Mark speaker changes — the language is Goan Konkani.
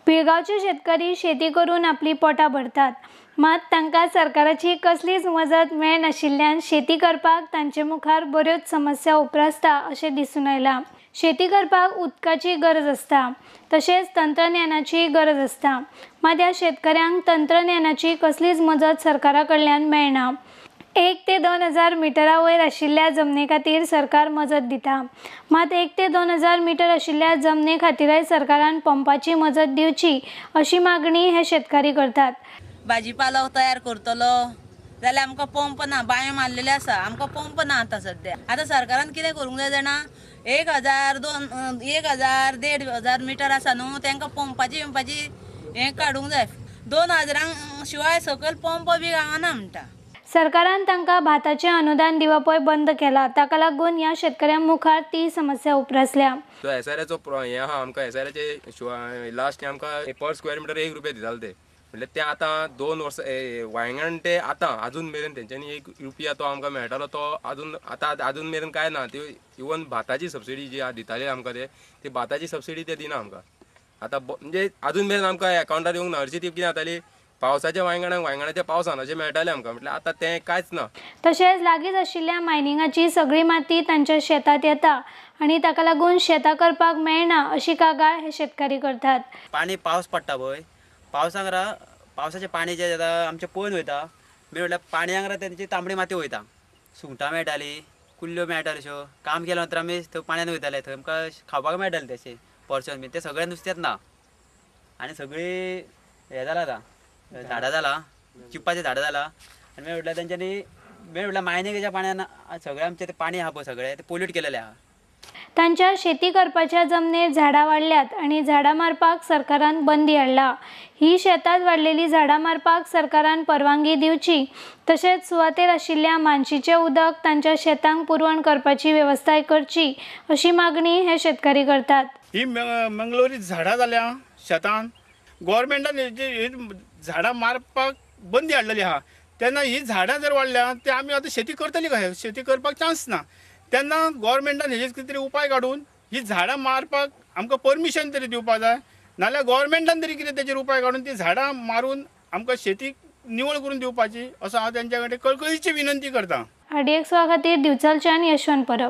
Speaker 1: पिळगांवचे शेतकरी शेती करून आपली पोटां भरतात, मात तांकां सरकाराची कसलीच मजत मेळनाशिल्ल्यान शेती करपाक तांचे मुखार बऱ्योच समस्या उप्रासता अशें दिसून आयलां. शेती करपाक उदकाची गरज आसता, तशेंच तंत्रज्ञानाची गरज आसता, मात ह्या शेतकऱ्यांक तंत्रज्ञानाची कसलीच मजत सरकारा कडल्यान मेळना. 1 ते 2000 मिटरा वयर आशिल्ल्या जमनी खातीर सरकार मजत दिता, मात 1 ते 2000 मिटर आशिल्ल्या जमनी खातीरय सरकारान पंपाची मजत दिवची अशी मागणी हे शेतकरी करतात.
Speaker 2: भाजीपालो तयार करतलो जाल्यार आमकां पंप ना. बांयो मारलेले आसा, आमकां पंप ना आतां सद्या. आतां सरकारान कितें करूंक जाय जाणा, 1000 दोन 1000 1500 मिटर आसा न्हू, तांकां पंपाची बिंपाची हें काडूंक जाय. 2000 शिवाय सकयल पंप बी गावना म्हणटा.
Speaker 1: सरकारान तांकां भाताचें अनुदान दिवपय बंद केलां. ताका लागून ह्या शेतकऱ्यां मुखार ती समस्या उप्रासल्या.
Speaker 3: तो एसआरएचो हें आहा आमकां, एसआरएचे लास्ट आमकां पर स्क्वेअर मिटर 1 रुपया दिताले ते. म्हणल्यार ते आतां 2 वर्सां वायंगण ते आतां अजून मेरेन तेंच्यांनी 1 रुपया तो आमकां मेळटालो तो अजून आतां अजून मेरेन काय ना. ती इवन भाताची सबसिडी जी दिताले आमकां ते, ती भाताची सबसिडी ते दिना आमकां आतां. म्हणजे अजून मेरेन आमकां एकावंटार येवंक ना. हरशीं ती कितें जाताली, पावसाच्या वायंगणाक वायंगणाच्या पावसान अशें मेळटालें आमकां. म्हटल्यार आतां तें कांयच ना.
Speaker 1: तशेंच लागींच आशिल्ल्या मायनिंगाची सगळी माती तांच्या शेतांत येता आनी ताका लागून शेतां करपाक मेळना अशी कागाळ हे शेतकरी करतात.
Speaker 4: पाणी पावस पडटा पळय, पावसाक रा पावसाचें पाणी जें जाता आमचें पळोवन वयता. मेन म्हटल्यार पाणयांक रा तेंची तांबडी माती वयता. सुंगटां मेळटालीं, कुल्ल्यो मेळटाल्यो. अश्यो काम केल्या नंतर आमी थंय पाण्यान वयताले, थंय आमकां खावपाक मेळटालें तशें पोर्शन बीन. तें सगळें नुस्तेंच ना आनी सगळीं हें जालां, आतां झाडां जालां, चिप्पाचीं झाडां जालां. आनी मेन म्हटल्यार तेंच्यांनी, मेन म्हटल्यार मायनिंगेच्या पाण्यान सगळें आमचें तें पाणी आहा पळय, सगळें तें पोल्यूट केलेलें आहा.
Speaker 1: तांच्या शेती करपाच्या जमनीर झाडां वाडल्यात आनी झाडां मारपाक सरकारान बंदी हाडला. ही शेतांत वाडलेली झाडां मारपाक सरकारान परवानगी दिवची, तशेंच सुवातेर आशिल्ल्या मानशीचें उदक तांच्या शेतांक पुरवण करपाची वेवस्थाय करची अशी मागणी हे शेतकरी करतात.
Speaker 5: ही मंगलोरी झाडां जाल्या शेतान. गोवोरमेंटान ही झाडां मारपाक बंदी हाडलेली आहा. तेन्ना ही झाडां जर वाडल्या ते आमी आतां शेती करतली कशें? शेती करपाक चान्स ना. तेन्ना गोवोरमेंटान हेजेर कितें तरी उपाय काडून ही झाडां मारपाक आमकां परमिशन तरी दिवपाक जाय, नाल्यार गोवोरमेंटान तरी कितें तेजेर उपाय काडून ती झाडां मारून आमकां शेती निवळ करून दिवपाची, असो हांव तेंच्या कडेन कळकळीची विनंती करता.
Speaker 1: आरडीएक्स खातीर दिवचलच्यान यशवंत परब.